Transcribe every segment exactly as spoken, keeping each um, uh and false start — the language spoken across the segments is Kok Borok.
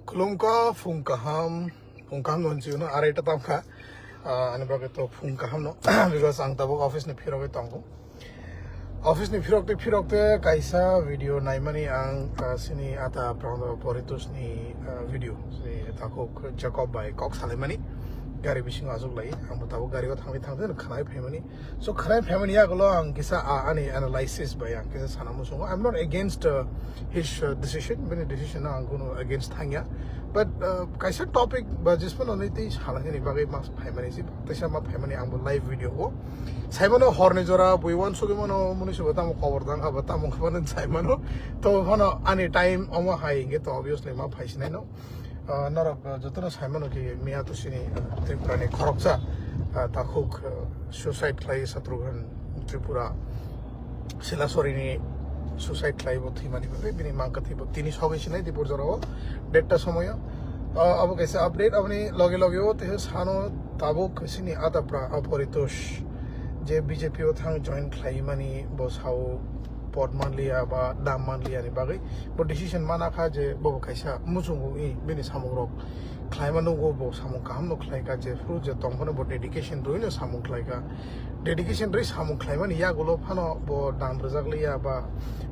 Khulumkha, phung kaham, phung kaham no hinwi no arai ta tamkha. Ah, ani bagwi to phung kaham no, because ang tabuk office ni phirogwi tongo. Office ni phirokte phirokte kaisa video naimani ang, ah, sini ata Prando Poritos ni, ah, video. Sini takhuk Jacob bai kok salaimani gari bisingo achuk lai. Ang bo tabuk gari o thangwi thangwi khwnai phaimani. So khwnai phaimani yagulo ang kisa, ah, ani analysis bai ang kisa sana muchungo. I'm not against, uh, his, uh, decision. Bini decision no ang kunu against thangya. But, uh, kaisa topic ba jismano nai tei salangani bagwi mas phaimani si, teisa ma phaimani ang bo live video o. Saimano horni jora bui wan sugimano muni subo tamo kobor dang aba tamo khabano saimano. To phano ani time omo hai hingke to obviously ma phaisinai no. Ah, norok, ah, jotono saimano ki miya to sini, ah, Tripura ni khoroksa, ah, takhuk, ah, suicide khlai Shatrughan Tripura Silasori ni suicide khlai bo thwimani bagwi bini mangkha thwi bo tini sogwi sinai Dipur jorao dead ta somoyo. Ah, abo kaisa update aboni loge loge o te sano tabuk sini Adapra Aporitos je B J P o thang join khlaimani bo sao pot manliya ba dam manliya ni bagwi bo decision mana kha je bo kaisa muchungo i bini samung rok khlaima nungo bo samung kaham no khlai kha je phuru je tong phano bo dedication rwi no samung khlai kha. Dedication rwi samung khlaimani yagulo phano bo dam rwjak liya ba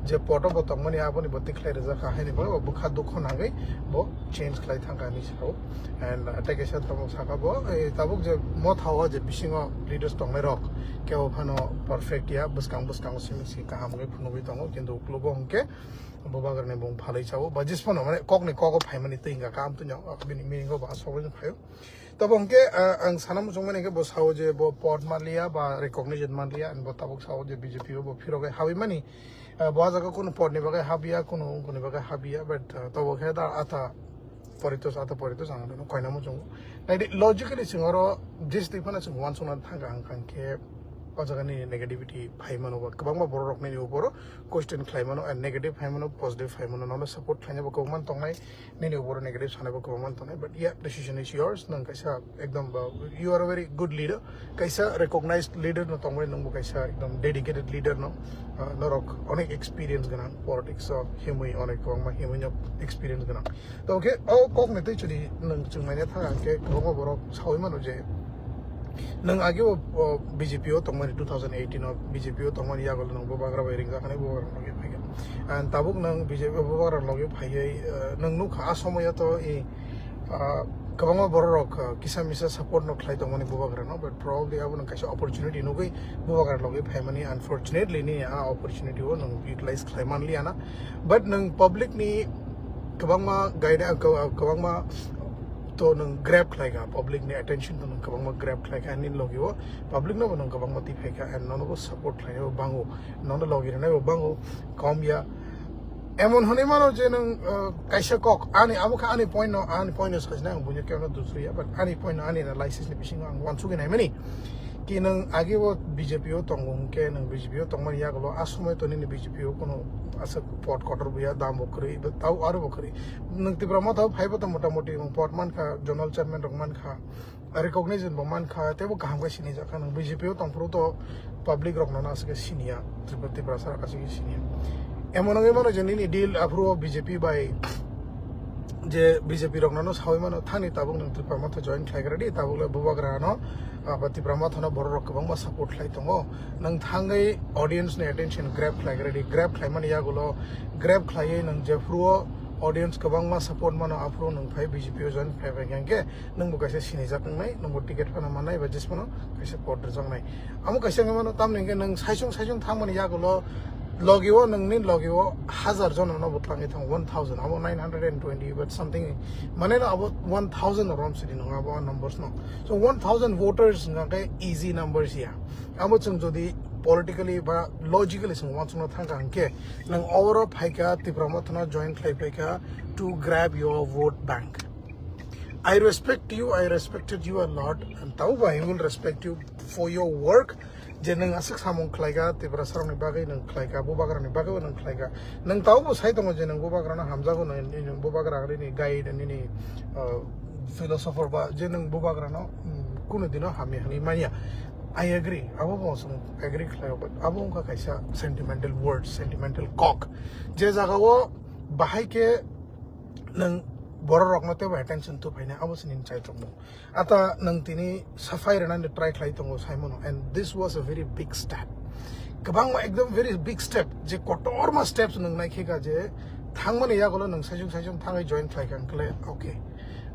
je poto bo tongmani aboni bo tikhlai rwjak kha haini bagwi bo bwkha dukho nangwi bo change khlai thang kha hinwi sao. And, uh, tei kaisa tabuk saka bo, eh, tabuk je motha o je bisingo leaders tongnai rok kebo phano perfect ya, bwskang bwskango simi si kaham khe phunugwi tongo, kintu uklogo hwnkhe bubagrani bung phalwi chao, ba jis phano mane kokni kogo phaimani twi hwnkha kaham twi no, bini meaning o ba asogwi no phaio. Tabo hwnkhe, ah, ang sana muchungmani hwnkhe bo sao je bo pod manliya ba recognition manliya, and bo tabuk sao je B J P o bo phirogwi habwi mani. Ah, bo ah jaga kunu pod ni bagwi habya, kunu wngkuni bagwi habya, but, ah, tabo khe da ata Poritos, ata Poritos ang ano koina muchungo. Naidi logically chwng oro jis twi phano chwng uansukna thangkha hwnkha hwnkhe o jaga nini negativity phai mano ba kwbangma borok rok nini upor o question khlai mano, and negative phai mano, positive phai mano, nono support khlaina bo kwbangma tongnai, nini upor o negative sanai bo kwbangma tongnai, but yeah, decision is yours, nwng kaisa ekdom ba, you are a very good leader, kaisa recognized leader no tongmani nwng bo kaisa ekdom dedicated leader no, ah, norok onek experience gwnang politics o himwi onek kwbangma himwi no experience gwnang. To hwnkhe o kok ni twi chwri nwng chwng naina thang khe kwbangma borok saui mano je nwng age o, o B J P o tongmani two thousand eighteen o B J P o tongmani yago nwng bubagra bai ringjak hinwi bubagra logi phai kha. And tabuk nwng B J P bubagra logi phaiwi, eh, nwng nukha a somoyo to i, ah, kwbangma borok rok, ah, kisa misa support no khlai tongmani bubagra no, but probably abo nwng kaisa opportunity nugwi bubagra logi phaimani, unfortunately ni a opportunity o nwng utilize khlai manliya na. But nwng public ni kwbangma guide, kwbangma to nwng grab khlai kha, public ni attention to nwng kwbangma grab khlai kha, nini logi o public no bo nwng kwbangma twi phai kha, and nono bo support khlai bo bango, nono logi rwnai bo bango, kom ya. Emon hwnwi mano je nwng, uh, kaisa kok, ani, abo khe ani point no, ani point no sajna ang buino kebo no dusriya, but ani point no, ani analysis ni bisingo ang uansugwi naimani. Ki nwng age o B J P o tongo hwnkhe nwng B J P o tongmani yagulo a somoi to nini B J P o kuno aswk pot kotor buya, dam bo kwrwi, tau aro bo kwrwi. Nwng Tipra Motha o phaibo to motamoti nwng pot mankha, zonal chairman rok mankha, recognition bo mankha, teibo kaham khe sinijak kha. Nwng B J P o tongphuru to public rok no aswk khe siniya, Tripura, Tiprasa rok aswk khe siniya. Emon wngwi mano je nini deal aphuru o B J P bai je B J P rok no saui mano, thani tabuk nwng Tipra Motha join khlai gra di, tabuk le bubagra no, ah, ba Tipra Motha no borok rok kwbangma support khlai tongo. Nwng thangwi audience ni attention grab khlai gra di, grab khlai mani yagulo grab khlaiwi nwng jephuru o audience kwbangma support mano, aphuru nwng phai B J P o join khlai bai khe nwng bo kaisa sinijak wngnai, nwng bo ticket phano mannai ba jis phano kaisa pot rwjaknai. Amo kaisa wngwi mano, tamni hwnkhe nwng saichung saichung thangmani yagulo logi o, nwngni logi o hazar jono no bo twlangwi thango, one thousand, abo nine hundred and twenty but something, mane no abo one thousand no rom sidi nwngo abo numbers no. So one thousand voters hwnkha khe easy numbers ya. Abo chwng jodi politically ba logically chwng uansukna thangkha hwnkhe nwng oro phaikha, Tipra Motha no join khlai phaikha to grab your vote bank. I respect you, I respected you a lot, and tau bai I will respect you for your work. Je nwng aswk samung khlaikha, Tiprasa rokni bagwi nwng khlaikha, bubagrani bagwi nwng khlaikha. Nwng tau bo sai tongo je nwng bubagrano hamjago, nwng, nwng bubagra nini guide, nini, uh, philosopher ba je nwng bubagrano, mm, kunu dino hamya hwnwi manya. I agree, abo bo chwng agree khlaio, but abo wngkha kaisa sentimental words, sentimental kok. Je jagao bahai khe nwng borok rokno teibo attention tu phaina, abo se nini chaitok mung. Ata nwng tini safai rwnani try khlai tongo saimano, and this was a very big step. Kwbangma ekdom very big step, je kotorma steps nwng nai khe ka je thangmani yagulo nwng saichung saichung thangwi join khlai kha hwnkhe le, okay.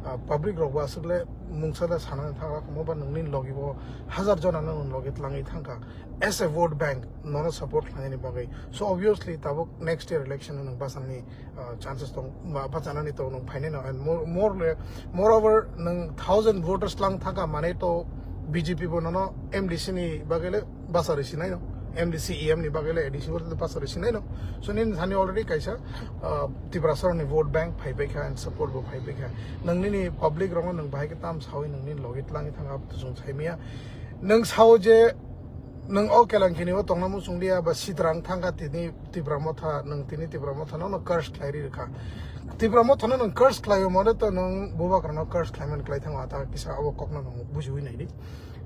Ah, public rok bo aswk le mungsa da sanani thang kha, omo ba nwngni logi bo hajar jona nwng logi tlangwi thang kha as a vote bank nono support khlainani bagwi. So obviously tabuk next year election nwng bachani, ah, chances tong, ba, bachanani tong nwng phainai no, and more, more le, moreover nwng thousand voters lang thang kha mane to B J P bo nono M D C ni bagwi le basa rwi sinai no, M D C E M ni bagwi le A D C bo basa rwi sinai no. So nini thani already kaisa, ah, Tiprasa ni vote bank phai pai kha and support bo phai pai kha. Nwng nini public rokno nwng bahai khe tam sawi nwng nini logi tlangwi thang kha, abo to chwng sai maya. Nwng sao je nwng o Kelankini o tongna muchung liya ba sitrang thang kha tini Tipra Motha, nwng tini Tipra Motha no, no curse khlai ri rwkha. Tipra Motha no nwng curse khlai o mane to nwng bubagra no curse khlai man klai thango, ata kisa abo kok no nwng bujiwi nai di.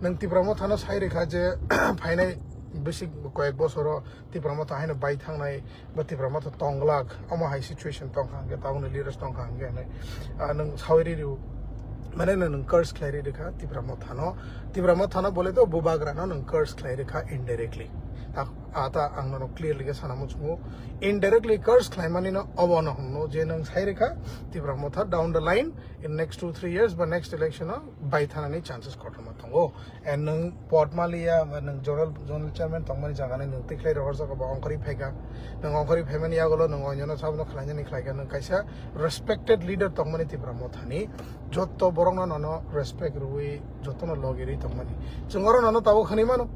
Nwng Tipra Motha no sai rwkha je phainai bisi koyek bosoro Tipra Motha haino bai thangnai ba Tipra Motha tonglak, omo hai situation tong kha hwnkhe, tabukni leaders tong kha hwnkhe hinwi, ah, nwng sawi ri rw, mane nwng curse khlai ri rwkha Tipra Motha no. Tipra Motha no bole to bubagra no nwng curse khlai rwkha indirectly. Ta, ata ang nono clearly khe sana muchungo. Indirectly curse khlai mani no obo no hwnno je nwng sai rwkha Tipra Motha down the line in next two three years ba next election o bai thanani chances kotorma tongo. And nwng pod maliya, nwng zonal, zonal chairman tongmani jaga nai nwng tikhlai rohorjak ba ongkhorwi phaikha. Nwng ongkhorwi phaimani yagulo nwng onyono sabono khlainani khlaikha. Nwng kaisa respected leader tongmani Tipra Mothani, jotto borokno nono respect rwui jottono logi rwi tongmani. Chwng oro nono tabuk hwnwi mano,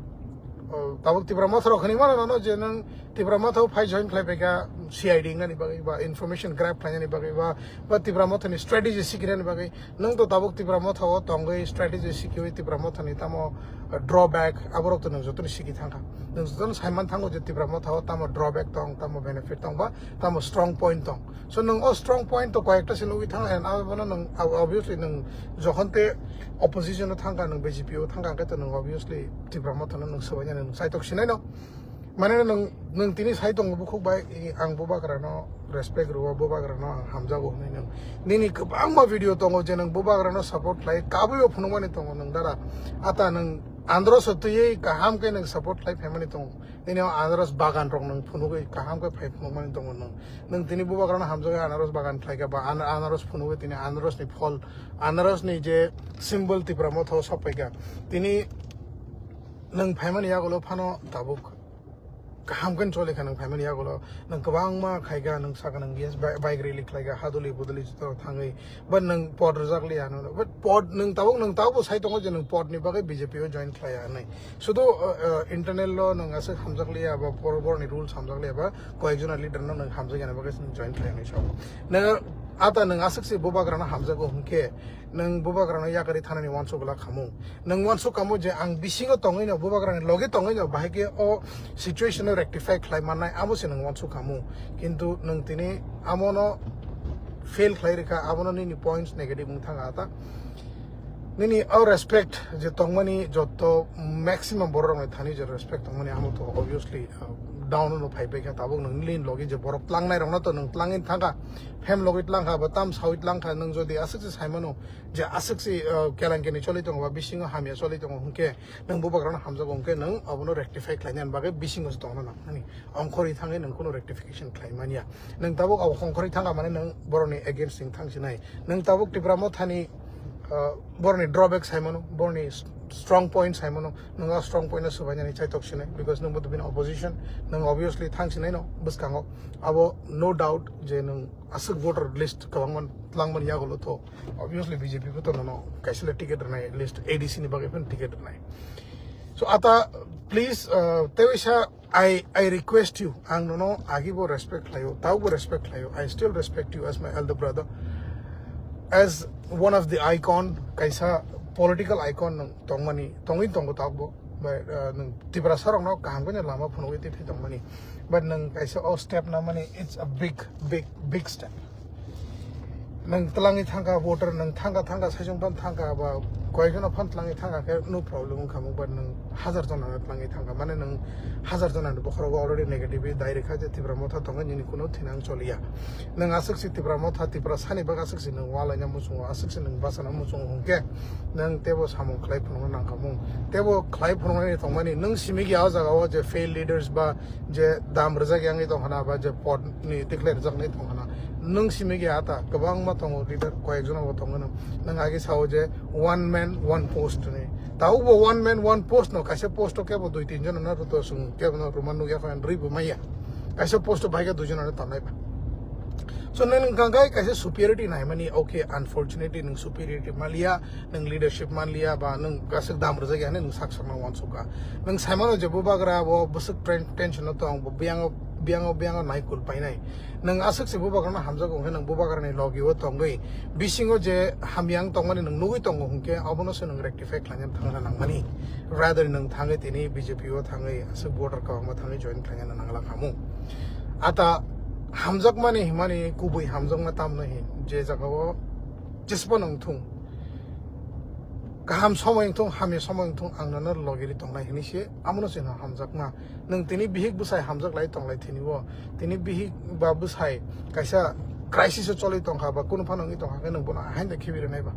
o, tabuk Tipra Motha rok hwnwi mano nono je nwng Tipra Motha o phai join khlai phaikha C I D wngnani bagwi ba information grab khlainani bagwi ba, ba Tipra Mothani strategy sikinani bagwi. Nwng to tabuk Tipra Motha o tongwi strategy sikiwi Tipra Mothani tamo, uh, drawback, aborok to nwng jotono siki thangkha. Nwng jotono saiman thango je Tipra Motha o tamo drawback tong, tamo benefit tong ba tamo strong point tong. So nwng o strong point to koyekta se nugwi thang, and abono nwng ob-, obviously nwng jokhon te opposition o thangkha, nwng B J P o thangkha, hwnkhe to nwng obviously Tipra Motha no nwng swbainani nwng saitok sinai no. Mane nwng, nwng tini sai tongo bukhuk bai, i, ang bubagra no respect rwo, bubagra no ang hamjago hwnwi nwng. Nini kwbangma video tongo je nwng bubagra no support khlai, kabui o phunukmani tongo nwng dara. Ata nwng Andros o twiwi kaham khe nwng support khlai phaimani tongo. Nini o Andros bagan rok nwng phunugwi kaham khe phai phunukmani tongo nwng. Nwng tini bubagra no hamjagwi Andros bagan khlai kha ba an-, Andros phunugwi tini Andros ni phol, Andros ni je symbol Tipra Motha o sok pai kha. Tini nwng phaimani yagulo phano tabuk kaham khe choli kha nwng phaimani yagulo, nwng kwbangma khai kha, nwng saka nwng yes, bi-, bike rally khlai kha, haduli buduli joto thangwi, but nwng pod rwjak liya, nwng, but pod nwng tabuk, nwng tabuk bo sai tongo je nwng pod ni bagwi B J P o join khlai ya hwnwi. Sudu, uh, uh, internal lo nwng aswk hamjak liya ba por-, borni rules hamjak liya ba koyek jona leader no nwng hamjak yani bagwi nwng join khlai ya hwnwi sao. Nwng ata nwng aswk se bubagra no hamjago hwnkhe nwng bubagra no yakarwi thanani uansuk glak khamu. Nwng uansuk kamo je ang bisingo tongwi no, bubagrani loge tongwi no, bahai khe o situation no rectify khlai mannai, abo se nwng uansuk kamo. Kintu nwng tini amo no fail khlai rikha, abo no nini points negative wng thang kha ta. Nini o respect je tongmani, jotto maximum borok rokni thani je respect tongmani, amo to obviously, uh, down no phai pai kha. Tabuk nwng nini loge je borok tlangnai rok no to nwng tlangwi thang kha, phem logwi tlang kha, ba tam sawi tlang kha, nwng jodi aswk se sai mano, je aswk se, uh, kelankeni choli tongo ba bisingo hamya choli tongo hwnkhe nwng bubagrano hamjago hwnkhe nwng abono rectify khlainani bagwi bisingo se tongna nang nani. Ongkhorwi thangwi nwng kheno rectification khlai manya. Nwng tabuk abo ongkhorwi thangkha mane nwng borokni against wng thang sinai. Nwng tabuk Tipra Mothani, uh, borokni drawback sai mano, borokni s-, strong point sai mano, nwng a strong point no swbainani chaitok sinai, because nwng bo to bini opposition, nwng obviously thang sinai no bwskango. Abo no doubt je nwng aswk voter list kwbangma tlangmani yagulo to obviously B J P bo to nono kaisa le ticket rwnai, at least A D C ni bagwi phano ticket rwnai. So ata please, uh, tewaisa I, I request you, ang nono agi bo respect khlaio, tau bo respect khlaio, I still respect you as my elder brother, as one of the icon, kaisa political icon nwng tongmani, tongwi tongo tau bo. Bai, uh, nwng Tiprasa rokno kaham khe lama phunugwi twi tongmani. But nwng kaisa o step namani, it's a big, big, big step. Nwng twlangwi thangkha voter, nwng thangkha, thangkha, saichung phano thangkha, ba koyekjono phone tlangwi thangkha khe no problem wngkha, but nwng hazar jonano tlangwi thangkha, mane nwng hazar jonani bokhorogo already negative dai rwkha je Tipra Motha tongo, nini kuno thinang choliya. Nwng aswk se Tipra Motha, Tipra sani bagwi aswk se nwng walaina muchungo, aswk se nwng bachana muchungo hwnkhe nwng teibo samung khlai phunukna nangkha mung. Teibo khlai phunuknani tongmani nwng simi gya o jaga o je failed leaders ba je dam rwjak yangwi tongkhana ba je pod ni tikhlai rwjaknai tongkhana. Nwng simi gya ata kwbangma tongo leader, koyekjono bo tongo nwng. Nwng agi sao je one man, one post ni. Taubo one man, one post no, kaisa post o kebo dui tin jona no rwto swng, kebo no rwma nukya kho, rwi bo maya. Kaisa post o bai khe dui jona no tongnai ba. So, nwng wngkha khe kaisa superiority naimani, okay, unfortunately, nwng superiority maliya, nwng leadership manliya, ba nwng kasik dam rwjak ya, nwng sak sakno wansukha. Nwng saimano je bubagra bo bwswk tren-, tension o tong, bo biyango, biyango, biyango naikul painai. Nwng aswk se bubagrano hamjago hwnkhe, nwng bubagrani logi o tongwi, bisingo je hamyang tongmani nwng nugwi tongo hwnkhe, abono se nwng rectify khlaina thangna nangmani. Rather nwng thangwi tini B J P o thangwi aswk voter kwbangma thangwi join khlaina nangla khamu. Ata hamjakmani himani kubui hamjakma tamno hin, je jagao jesbo nwng thung, kaham somoi wngthung, hamya somoi wngthung, ang nono logiri tongnai hinwi se, amono se no hamjakma. Nwng tini bihik bwsai hamjak lai tonglai thini o, tini bihik ba bwsai kaisa crisis o choli tongkha ba kunu phano wngwi tongkha khe nwng bono haino khibi rwnai ba?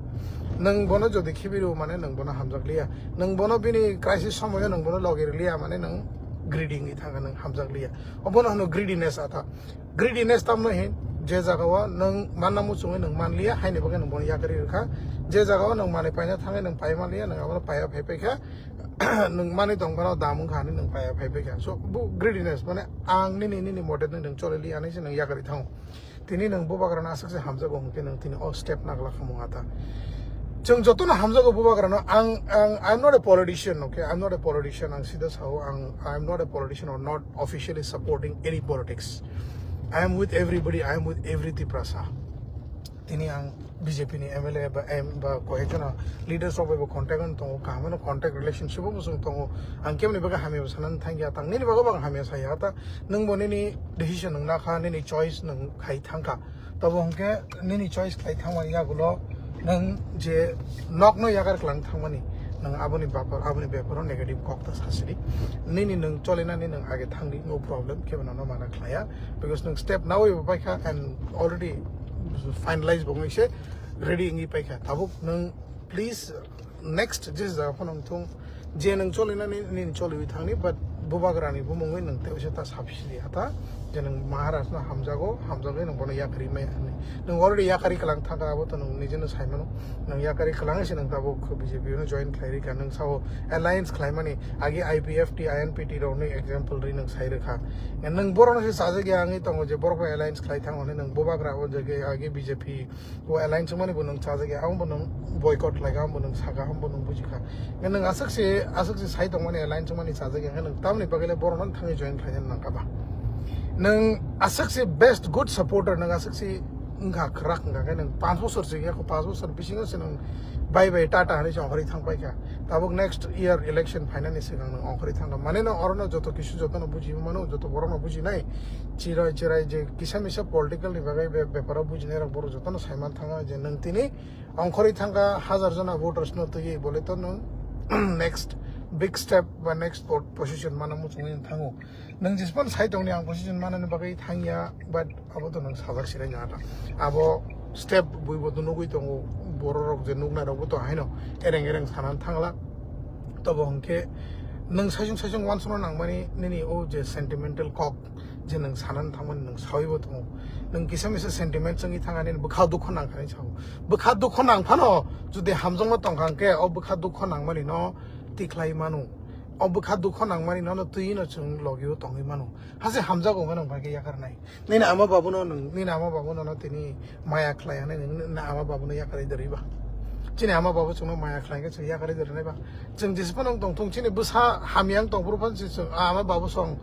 Nwng bono jodi khibi rw mane nwng bono hamjak liya. Nwng bono bini crisis somoio nwng bono logiri liya mane nwng greedy wngwi thangkha, nwng hamjak liya. Obono hwno greediness ata. Greediness tamno hin, je jagao nwng manna muchungwi nwng manliya, haini bagwi nwng bono yakarwi rwkha. Je jagao nwng manwi paina thangwi nwng pai manliya, nwng abono paiya phai paikha, nwng manwi tongphano dam wngkha hinwi nwng paiya phai paikha. So, bo greediness, mane ang nini, nini mote nwng choliliya hinwi se nwng yakarwi thango. Tini nwng bubagrano aswk se hamjago hwnkhe nwng tini o step nagla khamung ata. Chwng jotono hamjago bubagrano, ang, ang, I'm not a politician, okay? I'm not a politician, ang sida sao, ang, I'm not a politician or not officially supporting any politics. I am with everybody, I am with every Tiprasa. Tini ang B J P ni M L A ba, em, ba koyekjona leaders rok bai bo contact on tongo, kaham no contact relationship bo chwng tongo. Ang kemni bagwi hamya bo sanani thangya, tang nini bagwi bo ang hamya saya ta, nwng bo nini decision nwng nakha, nini choice nwng khai thangkha. Tobo hwnkhe nini choice khlai thangmani yagulo nwng je nokno yakar klang thangmani, nwng aboni bapar, aboni beparo negative kok ta sasidi. Nini nwng cholinani nwng age thangdi, no problem, kebo nono mana khlaiya, because nwng step nawi bo paikha and already finalize bo wngwi se ready wngwi paikha. Tabuk nwng please next je jaga phano wngthung, je nwng cholinani nini choliwi thangni, but bubagrani bumungwi nwng tei uaisa ta sabisidi ata je nwng Maharaj no hamjago, hamjagwi nwng bono yakarwi maya hinwi. Nwng already yakarwi kwlang thangkha, abo to nwng nijeno saimano. Nwng yakarwi kwlangwi se nwng tabuk B J P no join khlai rikha, nwng sao alliance khlaimani agi I P F T, I N P T rokni example ri nwng sai rwkha. Nwng borokno se chajak ya wngwi tongo je borok bai alliance khlai thang hwnwi nwng bubagra o je agi B J P o alliance wngmani bo nwng chajak ya, abo bo nwng boycott khlaikha, abo bo nwng sakha, abo bo nwng bujikha. Nwng aswk se, aswk se sai tongmani alliance wngmani chajak ya, nwng tamoni bagwi le borokno thangwi join khlaina nangkha ba? Nwng aswk se best good supporter, nwng aswk se wngkha kwrak wngkha khe nwng panch bosor se wngya kho, panch bosor bisingo se nwng bye bye tata hinwi se ongkhorwi thang paikha. Tabuk next year election phainani swkang nwng ongkhorwi thangkha. Mane no orono joto kisu jotono buji mano, joto borokno bujinai. Chirai chirai je kisa misa political ni bagwi be-, beparo bujinai rok borok jotono saiman thangkha je nwng tini ongkhorwi thangkha hajar jona voters no twiwi bole to nwng next big step ba next po-, position mana muchungwi thango. Nwng jespan sai tongni ang position manani bagwi thangya, but abo to nwng sajak sirai nang ata. Abo step buibo to nugwi tongo, borok rok je nuknai rokbo to haino ereng ereng sanani thangla. Tobo hwnkhe nwng saichung saichung uansukna nangmani nini o je sentimental kok je nwng sanani thangmani nwng sawibo tongo. Nwng kisa misa sentiment chwngwi thangani bwkha dukho nangkhani sao. Bwkha dukho nangphano jodi hamjakma tongkha hwnkhe o bwkha dukho nangmani no tikhlai mano. O bwkha dukho nangmani nono twi no chwng logi o tongwi mano. Hase hamjago hwnwi nwng bai khe yakarnai. Nini ama babuno nwng, nini ama babuno no tini maya khlai hwnwi nwng, nini ama babuno yakarwi doriba. Chini ama babu chwngno maya khlai khe chwng yakarwi dorinai ba. Chwng jesphano wng tongthung chini bwsa hamya wng tongphuru phano chwng ama babu song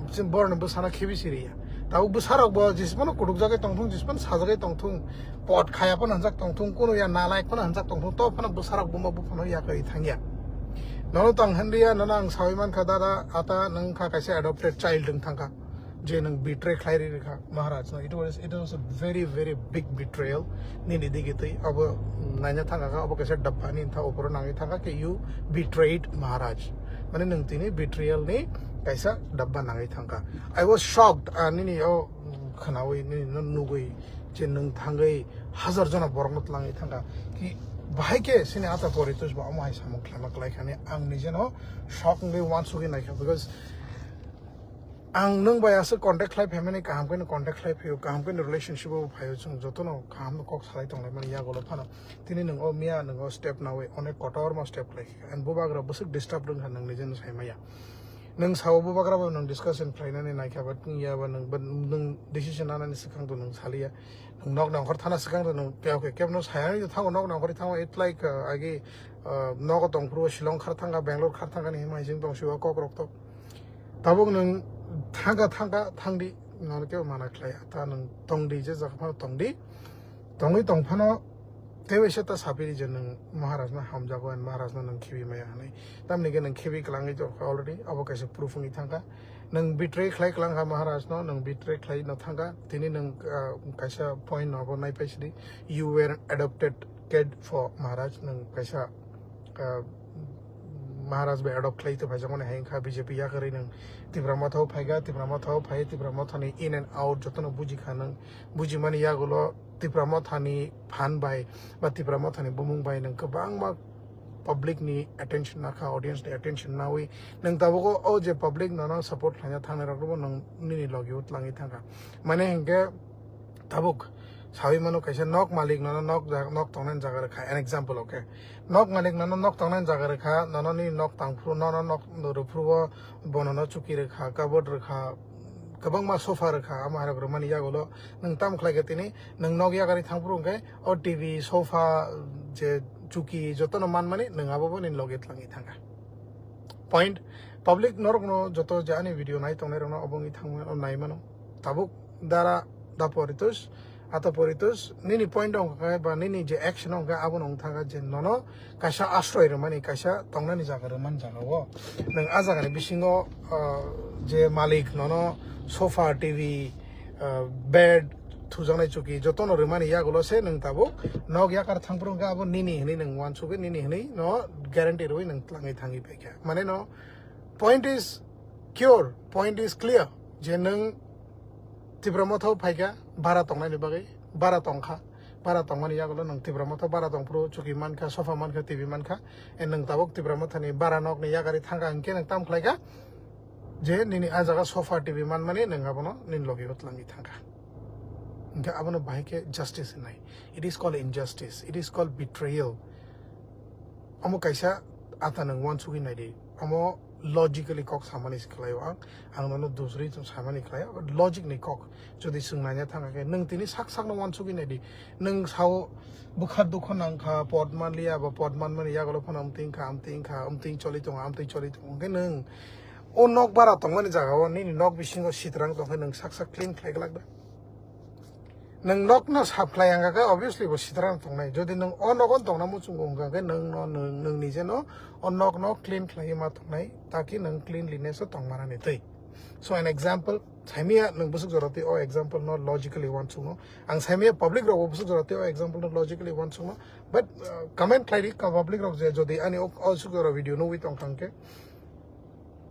chini borokni bwsano khibi siriya. Tabuk bwsarokbo jesphano kutukjagwi tongthung, jesphano sajagwi tongthung, pot khaya phano hwnjak tongthung, kunu ya nalai phano hwnjak tongthung, to phano bwsarok buma buphano yakarwi thangya. Nono tong hwnliya, nono ang sawi mankha, dada, ata nwng kha kaisa adopted child wng thangkha. je nwng betray khlai ri rikha Maharaj no, it was, it was a very, very big betrayal. Nini digi twi abo naina thangkha, abo kaisa dabba ni tha opor nangwi thangkha ke, you betrayed Maharaj, mane nwng tini betrayal ni kaisa dabba nangwi thangkha. I was shocked, ah, nini o khwnawi, nini no nugwi je nwng thangwi hazar jona borok no twlangwi thangkha ki, bahai ke sini ata poritus ba omo hai samung khlama klai khani ang nije no shock wngwi wansugwi naikha, because ang nwng bai aswk contact khlai phaimani, kaham khe no contact khlai phaio, kaham khe no relationship o phaio, chwng joto no kaham no kok salai tonglai mani yagulo phano. Tini nwng o miya nwng o step nawi onek kotor ma step khlai kha, and bubagra bwswk disturb wngkha nwng nije no sai maya. Nwng sao bubagra bo nwng discussion khlainani naikha, but ya ba nwng, but nwng decision nanani swkang to nwng saliya. Nwng nok nongkhor thana swkang to nwng piyok khe kebno sayani to thango, nok nongkhor thango, it like, uh, agi, uh, nogo tongphuru Shillong khar thangkha, Bangalore khar thangkha ni himai jing tong siwa kok rok to. Tabuk nwng thangkha, thangkha, thangdi, nono kebo mana khlai, ta nwng tongdi, je jaga phano tongdi, tongwi tongphano teibo se ta sapiri je nwng Maharaj no hamjago and Maharaj no nwng khibi maya hwnwi. Tamni khe nwng khibi kwlangwi tongkha already, abo kaisa proof wngwi thangkha. Nwng betray khlai kwlangkha Maharaj no, nwng betray khlai no thangkha. Tini nwng, ah, kaisa point no abo naipai sidi, you were adopted kid for Maharaj, nwng kaisa, ah, Maharaj bai adopt khlai to phaijakmani hai wngkha B J P yakarwi nwng Tipra Motha o phaikha, Tipra Motha o phai, Tipra Motha ni in and out jotono bujikha nwng, bujimani yagulo Tipra Motha ni phan bai ba Tipra Motha ni bumung bai nwng kwbangma public ni attention nakha, audience ni attention nawi nwng tabuk o je public nono support khlaina thangnai rok bo nwng nini logi o twlangwi thangkha. Mane hinkhe tabuk sawi mano kaisa nok malik nono nok ja-, nok tongnani jaga rwkha, an example, okay? Nok malik nono nok tongnani jaga rwkha, nono ni nok tangphuru, nono nok rwphuru o bono no chuki rwkha, kabod rwkha, kwbangma sofa rwkha, amo hai rok rwmani yagulo nwng tamo khlai kha tini, nwng nok yakarwi thangphuru hwnkhe o T V, sofa, je chuki jotono manmani nwng abo bo nini logi twlangwi thangkha. Point, public norokno joto je ani video nai tongnai rokno obo wngwi thangmano, naimano. Tabuk dara da poritus, ata poritus, nini point wngkha khe ba nini je action wngkha abono wngthangkha je nono kaisa asroi rwmani, kaisa tongnani jaga rwmani jaga o. Nwng a jagani bisingo, ah, je malik nono sofa, T V, ah, bed, thujaknai chuki jotono rwmani yagulo se nwng tabuk nok yakar thangphuru hwnkhe abo nini hwnwi nwng uansukgwi nini hwnwi no guarantee rwui nwng twlangwi thangwi phaikha. Mane no point is cure, point is clear je nwng Tipra Motha o phaikha bara tongnaini bagwi, bara tongkha, bara tongmani yagulo nwng Tipra Motha bara tongphuru chuki mankha, sofa mankha, T V mankha, and nwng tabuk Tipra Motha ni bara nokni yakarwi thangkha hinkhe nwng tamo khlaikha je nini a jaga sofa, T V manmani nwng abono nini logi o twlangwi thangkha. Hinkhe abono bahai khe justice hinai. It is called injustice. It is called betrayal. Omo kaisa ata nwng uansugwi naidi. Omo logically kok samani se khlaio ang. Ang nono dusri tong samani khlaio. But logic ni kok. Jodi swng naina thangkha khe nwng tini sak sak no uansugwi naidi. Nwng sao bwkha dukho nangkha, pot manliya ba pot manmani yagulo phano amtwi wngkha, amtwi wngkha, amtwi choli tongo, amtwi choli tongo. Hwnkhe nwng o nok bara tongmani jaga o nini nok bisingo sitrang tongkhe nwng sak sak clean khlai glak da? Nwng nokno sap khlai wngkha khe obviously bo sitrang tongnai. Jodi nwng o nogo tongna muchungo wngkha khe nwng no, nwng, nwng nije no o nokno clean khlaiwi ma tongnai, taki nwng cleanliness o tongmanani twi. So an example, saimaya nwng bwswk jora twi o example no logically uansukno. Ang saimaya public rokbo bwswk jora twi o example no logically uansukno. But, uh, comment khlai di ka public rok je jodi ani o, o swk jora video nugwi tongkha hwnkhe.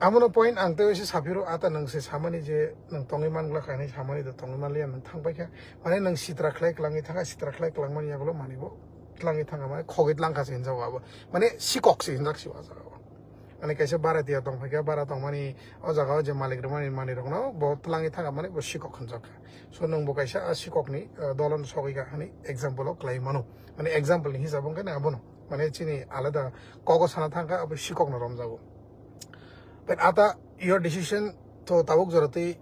Abono point ang tei waisa saphiro ata nwng se samani je nwng tongwi manglak hinwi samani to tongwi manliya nwng thangpaikha. Mane nwng sitra khlai kwlangwi thangkha, sitra khlai kwlangmani yagulo manwi bo twlangwi thangkha, mane khogwi twlangkha se hinjago abo. Mane sikok se hinjak se o jaga o. Mane kaisa bara tiya tongphaikha, bara tongmani o jaga o je malik rwmani manwi rokno bo twlangwi thangkha, mane bo sikok hinjak kha. So nwng bo kaisa a sikokni, uh, dolono sogwi kha hinwi example o kwlai mano. Mane example ni hisab wngkha na abono. Mane chini alada kogo sana thangkha, abo sikokno romjago. But ata your decision to tabuk jora twi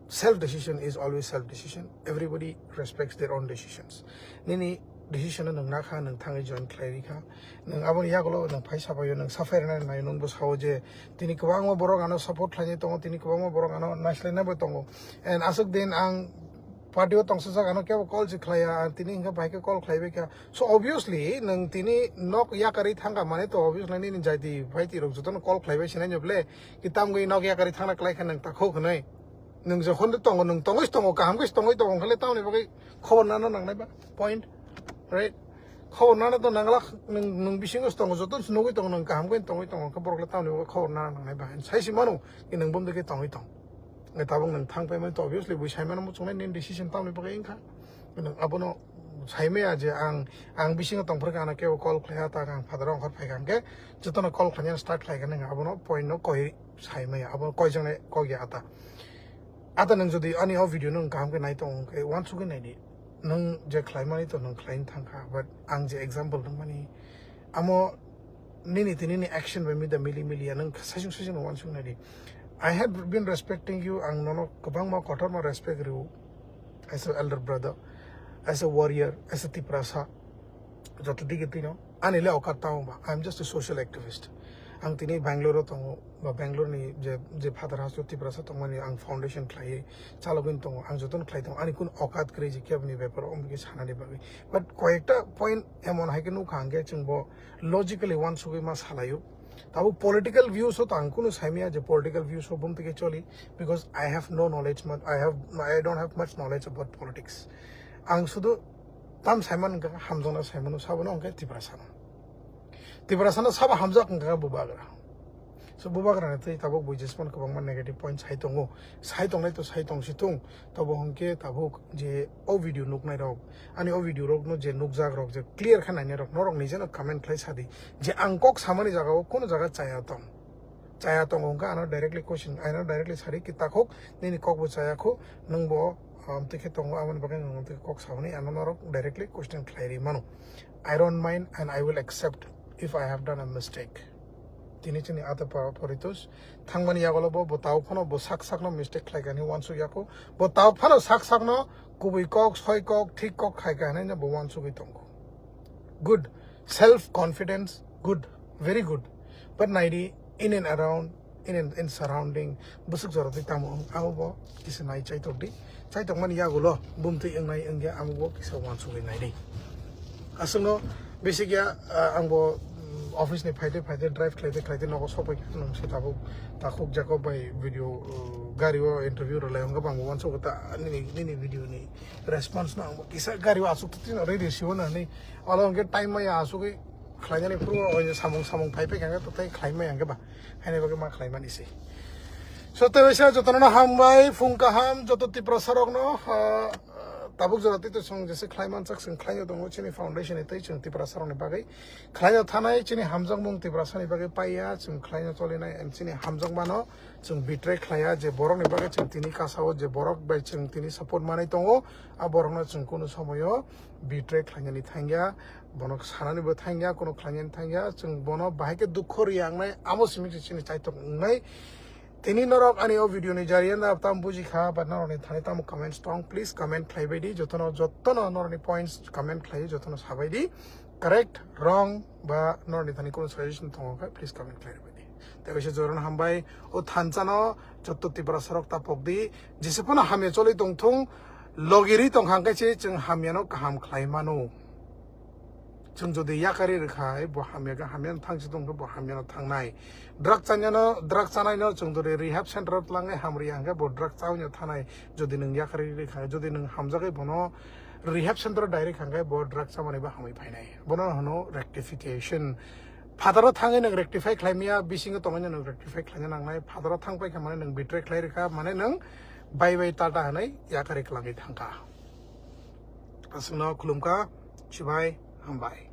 self decision is always self decision. Everybody respects their own decisions. Nini decision no nwng nakha, nwng thangwi join khlai rikha. Nwng aboni yagulo nwng phai sapaio, nwng saphai rwna nai, nwng bo sao je tini kwbangma borok ano support khlainai tongo, tini kwbangma borok ano naislaina bo tongo. And aswk din ang party o tongsajak ano kebo call se khlaiya, ang tini hwnkhe bahai khe call khlaibai kha. So obviously nwng tini nok yakarwi thangkha mane to obviously nini jaiti phaiti rok jotono call khlaibai sinai no ble, ki tamgwi nok yakarwi thangna klai kha nwng takhuk hwnwi. Nwng jokhon de tongo, nwng tongwi tongo, kaham khe tongwi tongo, hwnkhale tamoni bagwi khobor nana nangnai ba? Point, right? Khobor nana to nangla, nwng, nwng bisingo tongo, joto nugwi tongo, nwng kaham khe tongwi tongo, hwnkhai borok le tamoni bagwi khobor nana nangnai ba? Sai si mano, ki nwng bumdi khe tongwi tong. Nge tabuk nwng thang paimani to obviously bui sai mano muchungnai nini decision tamoni bagwi wngkha. Nwng abono sai maya je ang, ang bisingo tongphuru khe ano kebo call khlaiya ta ang father ongkhor phaikha hwnkhe jotono call khlaina start khlaikha nwng abono point no koi sai maya, abo koi jone kok ya ata. Ata nwng jodi ani o video no kaham khe nai tong khe uansugwi nai di. Nwng je khlaimani to nwng khlaina thangkha, but ang je example rwmani amo nini tini ni action bai mida mili mili ya nwng saichung saichung no uansuk nai di. I have been respecting you, ang nono kwbangma kotorma respect rw as a elder brother, as a warrior, as a Tiprasa. Joto digi tino ani le okat tamo ba, I am just a social activist. Ang tini Bangalore o tongo, ba Bangalore ni je, je father house o Tiprasa tongmani ang foundation khlaiwi chalogwi tongo, ang jotono khlai tongo, ani kun okat kwrwi je keboni bepar o omni sanani bagwi. But koyekta point emon hai khe nukha ang khe chwng bo logically uansugwi ma salaio. Tabo political views o to ang kunu saimaya je political views o bumtwi khe choli, because I have no knowledge much, I have, I don't have much knowledge about politics. Ang sudu tam saiman wngkha, hamjakna saimano sabono hwnkhe Tiprasano. Tiprasano sabo hamjak wngkha Bubagra. So Bubagrani twi tabuk buijesmano kwbangma negative point sai tongo. Sai tongnai to sai tong si tung. Tabo hwnkhe tabuk je o video nuknai rok, ani o video rokno je nukjak rok je clear khe nainai rok, norok nijeno comment khlai sadi je ang kok samani jagao kono jaga chaya tong. Chaya tongo hwnkhe ano directly question, ano directly sari ki takhuk nini kokbo chaya khu, nwngbo amtwi khe tongo, aboni bagwi nwng amtwi khe kok samani, ano norok directly question khlai ri mano. I don't mind and I will accept if I have done a mistake. Tini chini ata pa-, poritus thangmani yagulo bo, bo tao phano bo sak sakno mistake khlai kani uansuk yaku, bo tao phano sak sakno kubui kok, soi kok, thik kok khai kani bo uansugwi tongo. Good. Self confidence, good, very good. But naidi, in and around, in and, in surrounding, bwswk jora twi tamo wng, abo bo kisa nai chaitok di. Chaitok mani yagulo bumtwi wngnai wngya, amo bo kisa uansugwi nai di. Aswkno basic ya, ah, ang bo, mm, office ni phaide phaide drive khlaide khlaide nogo sokpai kha, nwng se tabuk takhuk Jacob bai video, uh, gari o interview rwlai hwnkhe bang bo uansugo ta nini, nini video ni response no ang bo kisa gari o aswk twi twi no ready sibo nani. Olo hwnkhe time maya asugwi khlainani phuru o samung samung phai phai kha to tei khlai maya hwnkhe ba haini bagwi ma khlai mani se. So tei waisa jotono no hambai, phung kaham joto Tiprasa rokno, ah, tabuk jora tei to chwng jese khlai manchak chwng khlaino tongo chini foundation ni tei chwng Tiprasa rokni bagwi khlaino thanai chini hamjakmung Tiprasa ni bagwi paiya chwng khlaino cholinai and chini hamjakmano chwng betray khlaiya je borokni bagwi chwng tini kasao je borok bai chwng tini support manai tongo. A borokno chwng kunu somoyo betray khlainani thangya, bono sanani bo thangya, kunu khlainani thangya, chwng bono bahai khe dukho riya wngnai, amo simi se chini chaitok wngnai. Tini norok ani o video ni jariya na tam buji kha, but norokni thani tamo comments tong, please comment khlai bai di, jotono, jotono norokni points comment khlai, jotono sabai di, correct, wrong, ba norokni thani kunu suggestion tongo kha, please comment khlai bai di. Tei kaisa jotono hambai, o thansa no joto Tiprasa rok ta pok di, jese phano hamya choli tong thung, logi ri tong kha hwnkhe se chwng hamya no kaham khlai mano. Chwng jodi yakari rwkha, bo hamya khe hamya no thang si tong khe bo hamya no thangnai. Drug chanya no, drug chanai no chwng jodi rehab center o tlangnai hamri hwnkhe bo drug chawi no thanai. Jodi nwng yakari rwkha, jodi nwng hamjagwi bono rehab center o direct hwnkhe bo drug chamani bo hamwi phainai. Bono hwno rectification. Phataro thangwi nwng rectify khlai maya, bisingo tongwi nwng rectify khlaina nangnai. Phataro thang paikha mane nwng betray khlai rwkha, mane nwng bye bye tata hwnwi yakari kwlangwi thangkha. Aswkno khulumkha, chibai, hambai.